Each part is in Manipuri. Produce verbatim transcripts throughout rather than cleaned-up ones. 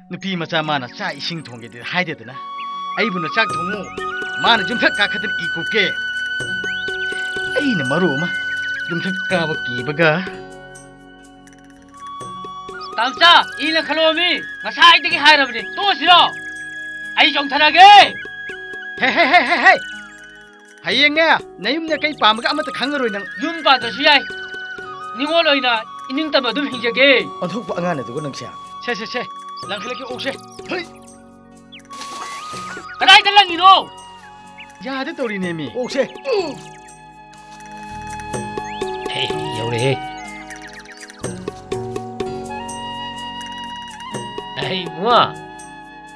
ꯅꯨꯄꯤ ꯃꯆꯥ ꯃꯥꯅ ꯆꯥꯛ ꯏꯁꯤꯡ ꯊꯣꯡꯒꯦꯗꯤ ꯍꯥꯏꯗꯦꯗꯅ, ꯑꯩꯕꯨꯅ ꯆꯥꯛ ꯊꯣꯡꯉꯨ, ꯃꯥꯅ ꯌꯨꯝꯊꯛ ꯀꯥꯈꯠꯇꯅ ꯏ ꯀꯨꯞꯀꯦ꯫ ꯑꯩꯅ ꯃꯔꯨ ꯑꯃ ꯌꯨꯝꯊꯛ ꯀꯥꯕ ꯀꯤꯕꯒ꯫ ꯇꯥꯝꯆꯥ, ꯏꯅ ꯈꯜꯂꯣꯃꯤ, ꯉꯁꯥꯏꯗꯒꯤ ꯍꯥꯏꯔꯕꯅꯤ, ꯇꯣꯛꯑꯁꯤꯔꯣ? ꯑꯩ ꯆꯣꯡꯊꯔꯒꯦ꯫ ꯍꯦ, ꯍꯦ, ꯍꯦ, ꯍꯦ, ꯍꯦ! ꯍꯌꯦꯡꯅꯦ, ꯅꯌꯨꯝꯅꯦ ꯀꯩ ꯄꯥꯝꯃꯒ ꯑꯃꯠꯇ ꯈꯪꯉꯔꯣꯏ ꯅꯪ꯫ ꯌꯨꯝ ꯄꯥꯟꯗ꯭ꯔꯁꯨ ꯌꯥꯏ, ꯅꯤꯉꯣꯜ ꯑꯣꯏꯅ ꯏꯅꯤꯡꯇꯝꯕ ꯑꯗꯨꯝ ꯍꯤꯡꯖꯒꯦ꯫ ꯑꯣꯟꯊꯣꯛꯄ ꯑꯉꯥꯡꯅꯦ ꯑꯗꯨꯒ ꯅꯪꯁꯦ꯫ ꯁꯦ, ꯁꯦ, ꯁꯦ, ꯂꯪꯈꯠꯂꯛꯀꯦ, ꯑꯣꯛꯁꯦ꯫ ꯍꯩ! ꯀꯗꯥꯏꯗ ꯂꯪꯉꯤꯅꯣ? ꯌꯥꯗ ꯇꯧꯔꯤꯅꯦꯃꯤ꯫ ꯑꯣꯛꯁꯦ꯫ ꯍꯦ, ꯌꯧꯔꯦꯍꯦ꯫ ꯍꯩ, ꯏꯕꯨꯡꯉꯣ꯫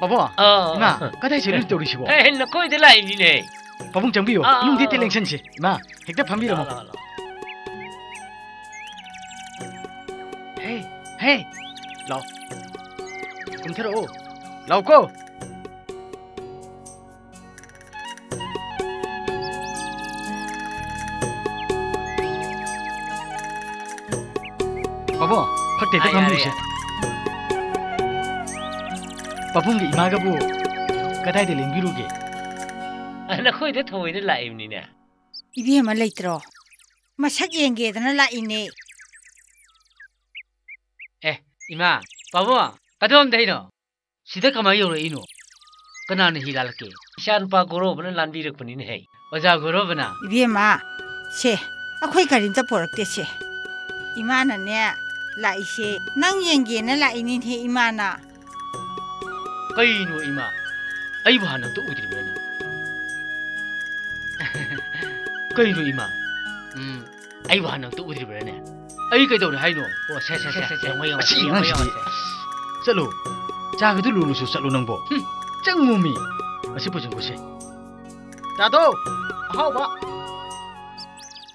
ꯄꯥꯕꯨꯡ, ꯑꯥ꯫ ꯏꯃꯥ, ꯀꯗꯥꯏ ꯆꯠꯂꯨꯏ ꯇꯧꯔꯤꯁꯤꯕꯣ? ꯑꯦ, ꯅꯈꯣꯏꯗ ꯂꯥꯛꯏꯅꯤꯅꯦ꯫ ꯄꯥꯕꯨꯡ ꯆꯪꯕꯤꯌꯨ꯫ ꯑꯥ, ꯃꯅꯨꯡꯗ ꯑꯥ, ꯍꯦꯛꯇ ꯑꯥ꯫ ꯂꯦꯡꯁꯟꯁꯤ꯫ ꯏꯃꯥ, ꯍꯦꯛꯇ ꯐꯝꯕꯤꯔꯝꯃꯣ꯫ ꯂꯥꯛꯑꯣ, ꯂꯥꯛꯑꯣ, ꯂꯥꯛꯑꯣ꯫ ꯍꯦ, ꯍꯦ, ꯂꯥꯛꯑꯣ꯫ ꯀꯨꯝꯊꯔꯛꯑꯣ꯫ ꯂꯥꯛꯑꯣꯀꯣ꯫ ꯄꯥꯕꯨꯡ, ꯐꯛꯇ ꯍꯦꯛꯇ ꯌꯥꯔꯦ, ꯐꯝꯕꯤꯌꯨꯁꯦ꯫ ꯌꯥꯔꯦ꯫ ꯄꯥꯕꯨꯡꯒ ꯏꯃꯥꯒꯕꯨ ꯀꯗꯥꯏꯗ ꯂꯦꯡꯕꯤꯔꯨꯒꯦ? ꯑ, ꯅꯈꯣꯏꯗ ꯊꯑꯣꯏꯅ ꯂꯥꯛꯏꯕꯅꯤꯅꯦ꯫ ꯏꯕꯦꯝꯃ ꯂꯩꯇ꯭ꯔꯣ? ꯃꯁꯛ ꯌꯦꯡꯒꯦꯗꯅ ꯂꯥꯛꯏꯅꯦ꯫ ꯑꯦ, ꯏꯃꯥ, ꯄꯥꯕꯨꯡ, ꯀꯗꯣꯝꯗꯩꯅꯣ? ꯁꯤꯗ ꯀꯃꯥꯏ ꯌꯧꯔꯛꯏꯅꯣ? ꯀꯅꯥꯅ ꯍꯤ ꯂꯥꯜꯂꯛꯀꯦ? ꯏꯆꯥ ꯅꯨꯄꯥ ꯒꯣꯔꯣꯕꯅ ꯂꯥꯟꯕꯤꯔꯛꯄꯅꯤꯅꯦꯍꯦ꯫ ꯑꯣꯖꯥ ꯒꯣꯔꯣꯕꯅ? ꯏꯕꯦꯝꯃ, ꯁꯦ, ꯑꯩꯈꯣꯏ ꯀꯔꯤꯝꯇ ꯄꯣꯔꯛꯇꯦꯁꯦ꯫ ꯏꯃꯥꯅꯅꯦ, ꯂꯥꯛꯏꯁꯦ ꯅꯪ ꯌꯦꯡꯒꯦꯅ ꯂꯥꯛꯏꯅꯤꯅꯦꯍꯦ, ꯏꯃꯥꯅ꯫ ꯀꯩꯅꯣ ꯏꯃꯥ? ꯑꯩꯕꯨ ꯍꯥꯟꯅ ꯑꯝꯇ ꯎꯗ꯭ꯔꯤꯕ꯭ꯔꯥꯅꯦ? ꯀꯩꯅꯣ ꯏꯃꯥ? ꯎꯝ, ꯑꯩꯕꯨ ꯍꯥꯟꯅ ꯑꯝꯇ ꯎꯗ꯭ꯔꯤꯕ꯭ꯔꯥꯅꯦ? ꯑꯩ ꯀꯩꯗꯧꯔꯦ ꯍꯥꯏꯅꯣ? ꯑꯣ, ꯁꯦ, ꯁꯦ, ꯁꯦ, ꯁꯦ, ꯁꯦ, ꯁꯦ, ꯌꯦꯡꯉꯣ, ꯌꯦꯡꯉꯣ, ꯃꯁꯤ ꯌꯦꯡꯉꯣ, ꯌꯦꯡꯉꯣ, ꯑꯉꯥꯡꯁꯤꯗꯤ꯫ ꯁꯦ꯫ ꯆꯠꯂꯣ, ꯆꯥꯒꯗꯨ ꯂꯣꯜꯂꯨꯁꯨ ꯆꯠꯂꯣ ꯅꯪꯕꯣ꯫ ꯍꯨꯝ, ꯆꯪꯉꯣꯃꯤ꯫ ꯃꯁꯤ ꯄꯨꯁꯤꯟꯈꯣꯁꯦ꯫ ꯇꯥꯗꯣ, ꯑꯍꯥꯎꯕ꯫